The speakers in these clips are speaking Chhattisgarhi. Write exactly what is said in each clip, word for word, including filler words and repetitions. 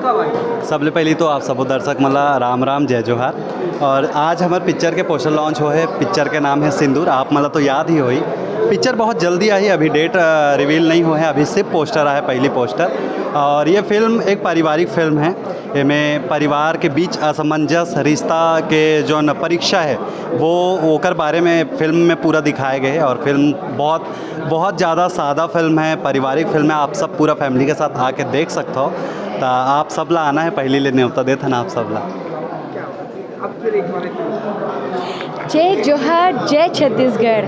सबले पहली तो आप सबो दर्शक मन ला राम राम, जय जोहार। और आज हमर पिक्चर के पोस्टर लॉन्च होहे। पिक्चर के नाम है सिंदूर। आप मन ला तो याद ही होही, पिक्चर बहुत जल्दी आही, अभी डेट रिवील नहीं होहे, अभी सिर्फ पोस्टर आए, पहली पोस्टर। और ये फिल्म एक पारिवारिक फिल्म है। एमे परिवार के बीच असमंजस, रिश्ता के जौन परीक्षा है, वो ओकर बारे में फिल्म में पूरा दिखाए गए हैं। और फिल्म बहुत बहुत ज़्यादा सादा फिल्म है, पारिवारिक फिल्म है। आप सब पूरा फैमिली के साथ आके देख सकते हो। तो आप सब ला आना है, पहली ले न्योता देत हन आप सब ला। जय जोहार, जय छत्तीसगढ़।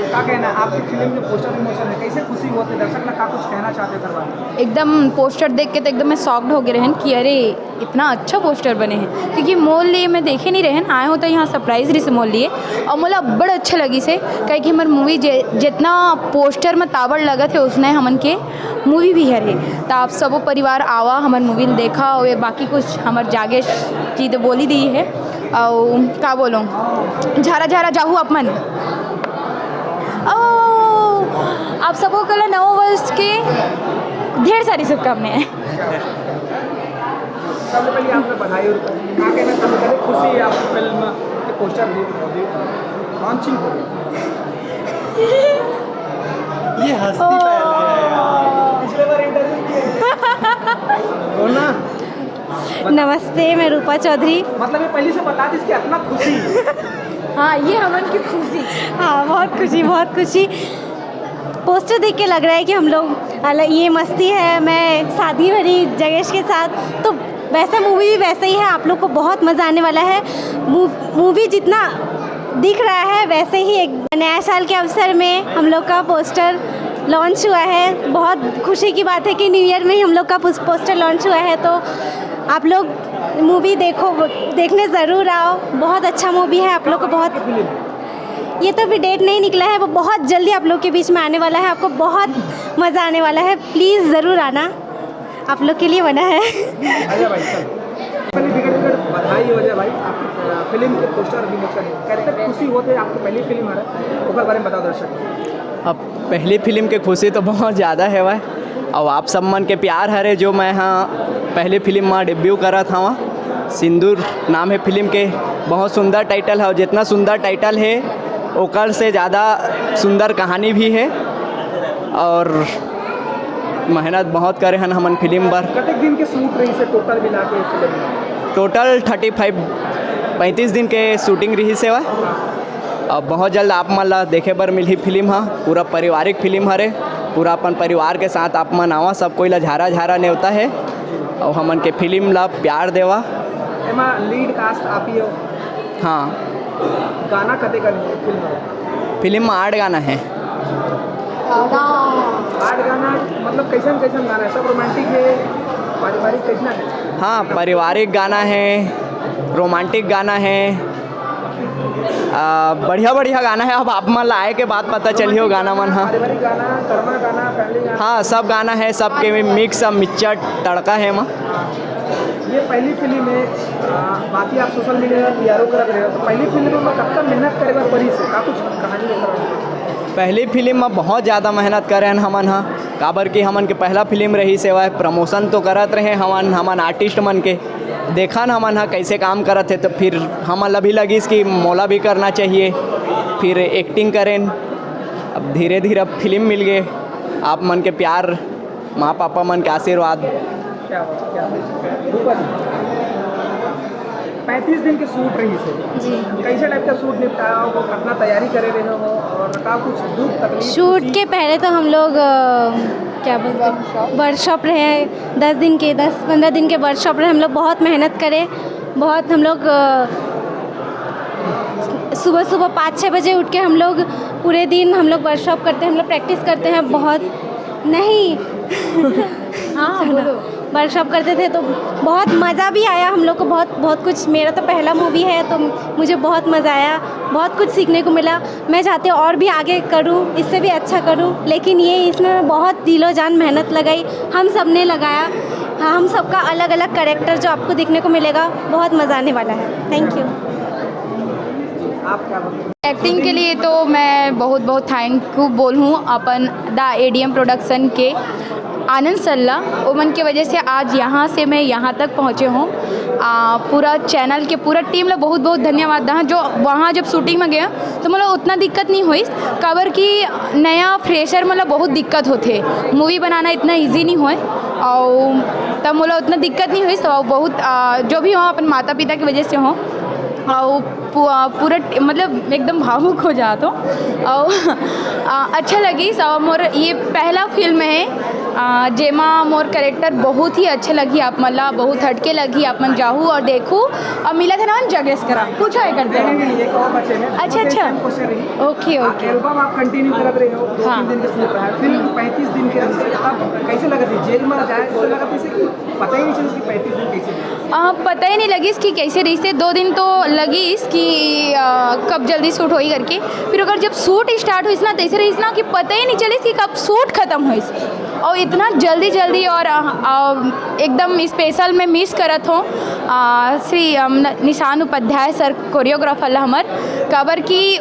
क्या कहना है आपकी फिल्म के पोस्टर विमोचन है, कैसे खुशी होते, दर्शक ला का कुछ कहना चाहते घर वाले? एकदम पोस्टर देख के तो एकदम मैं शॉक्ड हो गए रहन कि अरे इतना अच्छा पोस्टर बने हैं, क्योंकि मोर लिए मैं देखे नहीं रहन, आए हो तो यहाँ सरप्राइज रही से मोर लिए। और मोला बड़ अच्छा लगी से, काहे कि हमार मूवी जे जितना पोस्टर में ताबड़ लगत है उसने हमन के मूवी भी हरे। तो आप सबो परिवार आवा, हमार मूवी देखा। और ये बाकी कुछ हमार जागेश जी तो बोली दी है। और का बोलो, झारा झारा जाहू आप मन। ओ, आप सबको कल नव वर्ष के ढेर सारी शुभकामनाएं। सबसे पहले आपको बधाई और क्या कहना चाहते हैं, खुशी है आपको फिल्म के पोस्टर भी लॉन्चिंग हो गई। ये हंसती पहले है यार। पिछले बार इंटरव्यू किए। बोलना। नमस्ते, मैं रूपा चौधरी। मतलब ये पहले से बता दीजिए कि इतना खुशी है। हाँ, ये हमन की खुशी। हाँ, बहुत खुशी, बहुत खुशी। पोस्टर देख के लग रहा है कि हम लोग अलग, ये मस्ती है, मैं शादी भरी जगेश के साथ। तो वैसा मूवी भी वैसा ही है, आप लोग को बहुत मज़ा आने वाला है। मूवी जितना दिख रहा है वैसे ही एक नया साल के अवसर में हम लोग का पोस्टर लॉन्च हुआ है। बहुत खुशी की बात है कि न्यू ईयर में ही हम लोग का पोस्टर लॉन्च हुआ है। तो आप लोग मूवी देखो, देखने ज़रूर आओ। बहुत अच्छा मूवी है, आप लोग को बहुत, ये तो अभी डेट नहीं निकला है, वो बहुत जल्दी आप लोग के बीच में आने वाला है। आपको बहुत मज़ा आने वाला है, प्लीज़ ज़रूर आना, आप लोग के लिए बना है। अजय भाई, चल। पहले बिगड़ बिगड़ बधाई हो अजय भाई, आपकी फिल्म के पोस्टर विमोचन है, कैसे खुशी होते हैं आपकी पहली फिल्म आ रहा है, ओकर बारे में बताओ दर्शक। अब पहली फिल्म के खुशी तो बहुत ज़्यादा है भाई। अब आप सब मन के प्यार हरे जो मैं हाँ पहली फिल्म में डेब्यू करत हवा। सिंदूर नाम है फिल्म के। बहुत सुंदर टाइटल है, और जितना सुंदर टाइटल है ओकर से ज़्यादा सुंदर कहानी भी है। और मेहनत बहुत करे हन हमन फिल्म बर। कतेक दिन के शूट रही से टोटल मिला के फिल्म? टोटल थर्टी फाइव, पैंतीस दिन के शूटिंग रही से। अब बहुत जल्द आप मन ला देखे बर मिलही फिल्म हा। पूरा पारिवारिक फिल्म हरे। पूरा अपन परिवार के साथ आप मन आवा, सब कोई ला झारा झारा नेवता है। और हमन के फिल्म ला प्यार देवा। एमा लीड कास्ट आप ही हो। हाँ। गाना कते का नहीं है फिल्म में? फिल्म में आठ गाना है। आठ गाना मतलब कैसन कैसन गाना है? सब रोमांटिक है, पारिवारिक कैसना है? हाँ, पारिवारिक गाना है, रोमांटिक गाना है, आ, बढ़िया बढ़िया गाना है। अब आप मन ला आए के बाद पता चलियो गाना मन। हाँ, पारिवारिक गाना, कर्मा गाना, फैमिली गाना। हाँ, सब गाना है, सबके मिक्स मिक्सचर तड़का है। ये पहली फिल्म है, आ, बाकी आप सोशल मीडिया पर पीआरओ करत रहे हो, तो पहली फिल्म में कब तक मेहनत करे बर पड़ी से का कुछ कहानी लेकर आए? पहली फिल्म में बहुत ज़्यादा मेहनत करे हन हमन हा, काबर कि हमन के पहला फिल्म रही से वह प्रमोशन तो करत रहे हमन, हमन आर्टिस्ट मन के देखन हमन हा कैसे काम करत है, तो फिर हमन ला भी लगिस कि मोला भी करना चाहिए। फिर एक्टिंग करेन, अब धीरे धीरे अब फिल्म मिल गए। आप मन के प्यार, माँ पापा मन के आशीर्वाद। क्या बात, क्या बात। ऊपर। पैंतीस दिन के शूट रही से। जी। कैसे टाइप का शूट निपटाया हो, कितना तैयारी करे रहे हो और का कुछ दुख तकलीफ, शूट खुशी? के पहले तो हम लोग अ, क्या बोलते हैं, वर्कशॉप रहे, दस दिन के, दस पंद्रह दिन के वर्कशॉप रहे। हम लोग बहुत मेहनत करें, बहुत हम लोग अ, सुबह सुबह पाँच छः बजे उठ के हम लोग पूरे दिन हम लोग वर्कशॉप करते हैं, हम लोग प्रैक्टिस करते हैं बहुत। नहीं। हाँ, बोलो। वर्कशॉप करते थे तो बहुत मज़ा भी आया हम लोग को, बहुत बहुत कुछ। मेरा तो पहला मूवी है तो मुझे बहुत मज़ा आया, बहुत कुछ सीखने को मिला। मैं चाहती हूँ और भी आगे करूँ, इससे भी अच्छा करूँ, लेकिन ये इसमें बहुत दिलो जान मेहनत लगाई, हम सब ने लगाया। हाँ, हम सबका अलग अलग कैरेक्टर जो आपको देखने को मिलेगा, बहुत मज़ा आने वाला है। Thank you. आप क्या बोलते हैं? एक्टिंग के लिए तो मैं बहुत बहुत थैंक यू बोलूँ अपन द एडीएम प्रोडक्शन के, आनंद सर ला, ओमन के वजह से आज यहाँ से मैं यहाँ तक पहुँचे हूँ। आ, पूरा चैनल के पूरा टीम ला बहुत बहुत धन्यवाद दहा। जो वहाँ जब शूटिंग में गया तो मोला उतना दिक्कत नहीं होइस, काबर कि नया फ्रेशर मोला बहुत दिक्कत होथे, मूवी बनाना इतना ईजी नहीं होए। और तब मोला उतना दिक्कत नहीं होइस। तो बहुत आ, जो भी हो अपन माता पिता की वजह से हो। और पू-, आ, पूरा ट-, मतलब एकदम भावुक हो जात हो। और आ, अच्छा लगिस। और मोर ये पहला फिल्म है आ, जेमा मोर कैरेक्टर बहुत ही अच्छा लगी आप मन ला, बहुत हटके लगी। आप मन जाहू और देखू और मिलत है ना मन जगेश करा, पूछो है करते। नहीं, नहीं, एक और बचे हैं। अच्छा, अच्छा। क्वेश्चन रही। ओके, ओके। एल्बम आप कंटिन्यू करत रहे हो, दो हाँ। तीन दिन के शूट रहा है, फिल्म पैंतीस दिन के रहा, आप कैसे लगा थी? जेल में जाए ऐसे लगा था कि पता ही नहीं चला कि पैंतीस दिन कैसे बीते? आ, पता ही नहीं लगिस कि कैसे रहिस। दो दिन तो लगिस कि आ, कब जल्दी शूट होई करके। फिर अगर जब शूट स्टार्ट होइस ना, तैसे रहिस ना कि पता ही नहीं चलिस कि कब शूट खत्म होइस। और इतना जल्दी जल्दी और आ, आ, एकदम स्पेशल मैं मिस करत हूँ आ, श्री अम, न- निशान उपाध्याय सर, कोरियोग्राफर ला हमर, काबर कि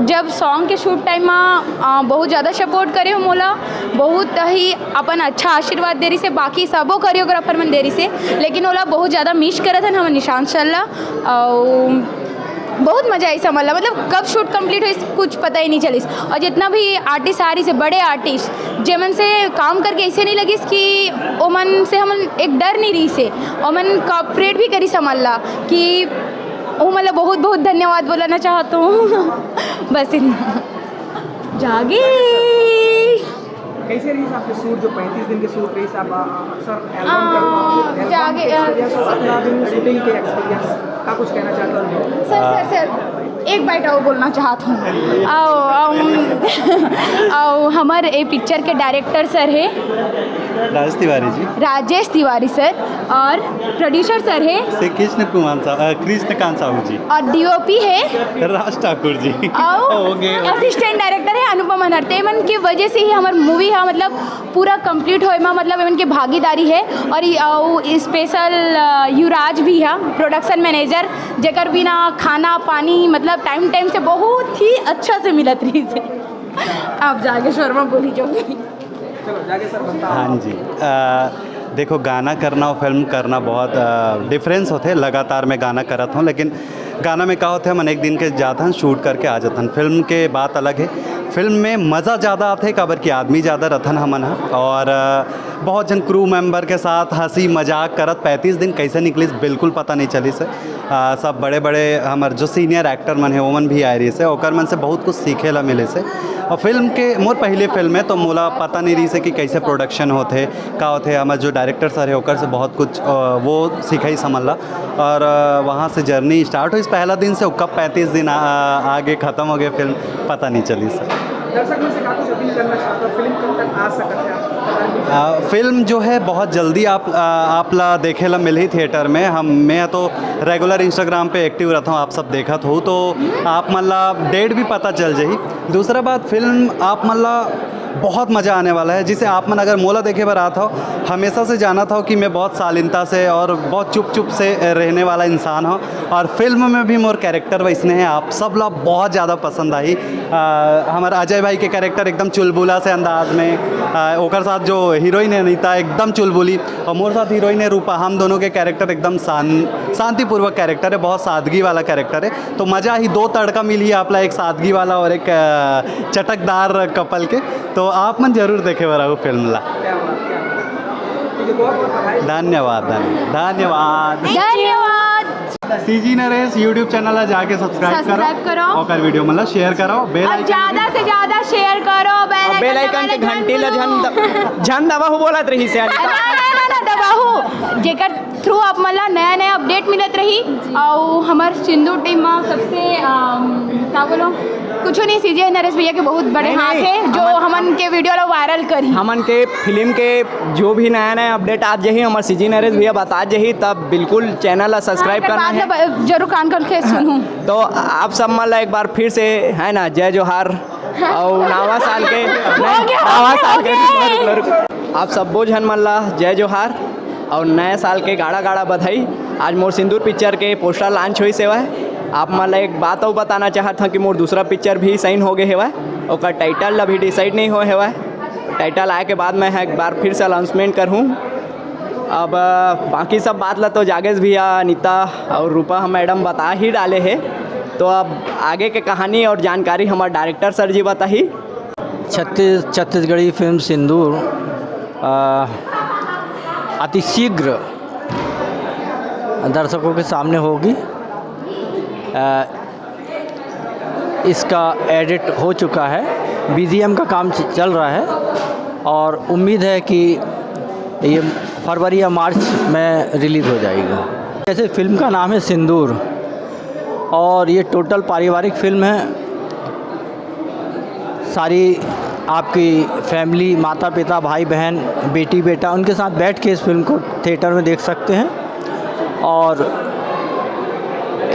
जब सॉन्ग के शूट टाइम में आ, बहुत ज़्यादा सपोर्ट करे हो मोला, बहुत ही अपन अच्छा आशीर्वाद दे रही से, बाकी सबो कोरियोग्राफर मन दे रही से, लेकिन ओला बहुत ज़्यादा मिस करत हन हमर निशांत सर ला। और बहुत मजा आई समझ ला, मतलब कब शूट कंप्लीट होइस कुछ पता ही नहीं चलिस। और जितना भी आर्टिस्ट आ रही से, बड़े आर्टिस्ट, जेमन से काम करके ऐसे नहीं लगिस कि ओमन से हमन एक डर नहीं रही से, ओमन कॉपरेट भी करी समझ ला कि ओ मतलब बहुत बहुत धन्यवाद बोलना चाहता हूँ। बस इतना। जागी। कैसे रही आपके शूट, जो पैंतीस दिन के शूट रही आप अक्सर आ, जागे, आ, शूटिंग के एक्सपीरियंस का कुछ कहना चाहते हो? सर सर सर एक बाइट और बोलना चाहता हूँ। आओ आओ, आओ हमर ए पिक्चर के डायरेक्टर सर है राजेश तिवारी जी। राजेश तिवारी सर और प्रोड्यूसर सर है श्री कृष्ण कुमार साहू, अ, कृष्णकांत साहू जी। और डीओपी है राज ठाकुर जी। आओ ओके। असिस्टेंट डायरेक्टर है अनुपम अनर। तेमन के वजह से ही हमर मूवी है मतलब पूरा कंप्लीट होए मा मतलब एमन के भागीदारी है। और ये, अ, उ स्पेशल अ, युवराज भी है प्रोडक्शन मैनेजर, जेकर बिना खाना पानी मतलब टाइम टाइम से बहुत ही अच्छा से मिलत रही से। आप जागे शर्मा बोली जो भी। चलो जाके सर बताओ। हाँ जी। अ, देखो, गाना करना और फिल्म करना बहुत डिफरेंस होते। लगातार मैं गाना करत हूँ, लेकिन गाना में का होते, हमन एक दिन के जाथन, शूट करके आ जाथन। फिल्म के बात अलग है, फिल्म में मज़ा ज़्यादा आते, काबर कि आदमी ज़्यादा रथन हमन ह। और अ, बहुत जन क्रू मेंबर के साथ हंसी मजाक करत पैंतीस दिन कैसे निकलिस, बिल्कुल पता नहीं चलिस। अ, सब बड़े बड़े हमर जो सीनियर एक्टर मन है, ओमन भी आए रहिस हे, ओकर मन से बहुत कुछ सीखे ला मिलिस हे। और फिल्म के, मोर पहली फिल्म है, तो मोला पता नहीं रहिस हे कि कैसे प्रोडक्शन होते, का होते। हमर जो डायरेक्टर सर है, ओकर से बहुत कुछ अ, वो सिखाई समझ ला। और अ, वहाँ से जर्नी स्टार्ट होइस पहला दिन से, कब पैंतीस दिन आ, आगे खत्म हो गए फिल्म, पता नहीं चलिस। दर्शक में से का कुछ अपील करना चाहते हो? फिल्म कब तक आ सकते हैं आप? आ, फिल्म जो है बहुत जल्दी आप आ, आप ला देखे ला मिलही थिएटर में। हम, मैं तो रेगुलर इंस्टाग्राम पे एक्टिव रहता हूँ, आप सब देखत हो तो आप मन ला डेट भी पता चल जाही। दूसरा बात, फिल्म आप मन ला बहुत मज़ा आने वाला है। जिसे आप मन अगर मोला देखे बर आत हो, हमेशा से जानत हो कि मैं बहुत शालीनता से और बहुत चुप चुप से रहने वाला इंसान हूँ, और फिल्म में भी मोर कैरेक्टर वैसने है। आप सब ला बहुत ज़्यादा पसंद आई। आ, हमारा अजय भाई के कैरेक्टर एकदम चुलबुला से अंदाज में, आ, ओकर साथ जो हीरोइन है अनीता, एकदम चुलबुली, और मोर साथ हीरोइन है रूपा। हम दोनों के कैरेक्टर एकदम शान शांतिपूर्वक कैरेक्टर है, बहुत सादगी वाला कैरेक्टर है। तो मज़ा ही दो तड़का मिली आप ला, एक सादगी वाला और एक आ, चटकदार कपल के। तो आप मन जरूर देखे बर आहू फिल्म ला। धन्यवाद, धन्यवाद, धन्यवाद। धन्यवाद। सीजी नरेश YouTube चैनल ला जाके सब्सक्राइब करो। सब्सक्राइब करो। ओकर वीडियो मन ला शेयर करो, बेल और आइकन ज्यादा से ज्यादा शेयर करो, बेल बेल आइकन के घंटी ला झन द- झन दबाहू बोलत रही से। ना ना ना ना दबाहू, जेकर थ्रू आप मन ला नया नया अपडेट मिलत रही। और हमार सिंधु टीम में सबसे अम, का बोलो, कुछ नहीं, सीजे नरेश भैया के बहुत बड़े नहीं, हाथ नहीं, है जो हमन- हमन के वीडियो ला वायरल करी। हमन के फिल्म के जो भी नया नया अपडेट आत जही, हमर सीजी नरेश भैया बतात जही, तब बिल्कुल चैनल ला सब्सक्राइब करना है। ब- जरूर कान खोल के सुनू। तो आप सब मन ला एक बार फिर से, है ना, जय जोहार। और नवा साल के, नहीं, नवा साल के, रुक, रुक, रुक। आप सब्बो झन मन ला जय जोहार और नया साल के गाड़ा गाड़ा बधाई। आज मोर सिंदूर पिक्चर के पोस्टर लॉन्च होइस हेवय। आप मन ला एक बात अउ बताना चाहत हंव कि मोर दूसरा पिक्चर भी साइन हो गए हेवय, ओकर टाइटल अभी डिसाइड नहीं होए हेवय। टाइटल आए के बाद मैं एक बार फिर से अनाउंसमेंट करहूँ। अब बाकी सब बात ला तो जागेश भैया, अनिता और रूपा मैडम बता ही डाले हे। तो अब आगे के कहानी और जानकारी हमारे डायरेक्टर सर जी बताही। छत्तीस छत्तीसगढ़ी फिल्म सिंदूर अ, अति शीघ्र दर्शकों के सामने होगी। अ, इसका एडिट हो चुका है, बीजीएम का काम च- चल रहा है और उम्मीद है कि ये फरवरी या मार्च में रिलीज़ हो जाएगी। जैसे फिल्म का नाम है सिंदूर और ये टोटल पारिवारिक फिल्म है। सारी आपकी फैमिली, माता पिता, भाई बहन, बेटी बेटा, उनके साथ बैठ के इस फिल्म को थिएटर में देख सकते हैं। और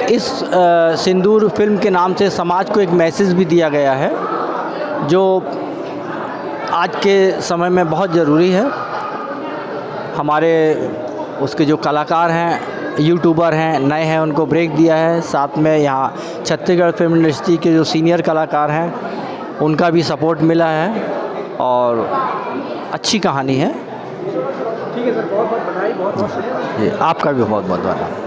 इस अ, सिंदूर फिल्म के नाम से समाज को एक मैसेज भी दिया गया है, जो आज के समय में बहुत ज़रूरी है। हमारे उसके जो कलाकार हैं, यूट्यूबर हैं, नए हैं, उनको ब्रेक दिया है। साथ में यहाँ छत्तीसगढ़ फिल्म इंडस्ट्री के जो सीनियर कलाकार हैं, उनका भी सपोर्ट मिला है और अच्छी कहानी है। ठीक है सर, बहुत बहुत बधाई, बहुत बहुत शुक्रिया। ये आपका भी बहुत बहुत धन्यवाद।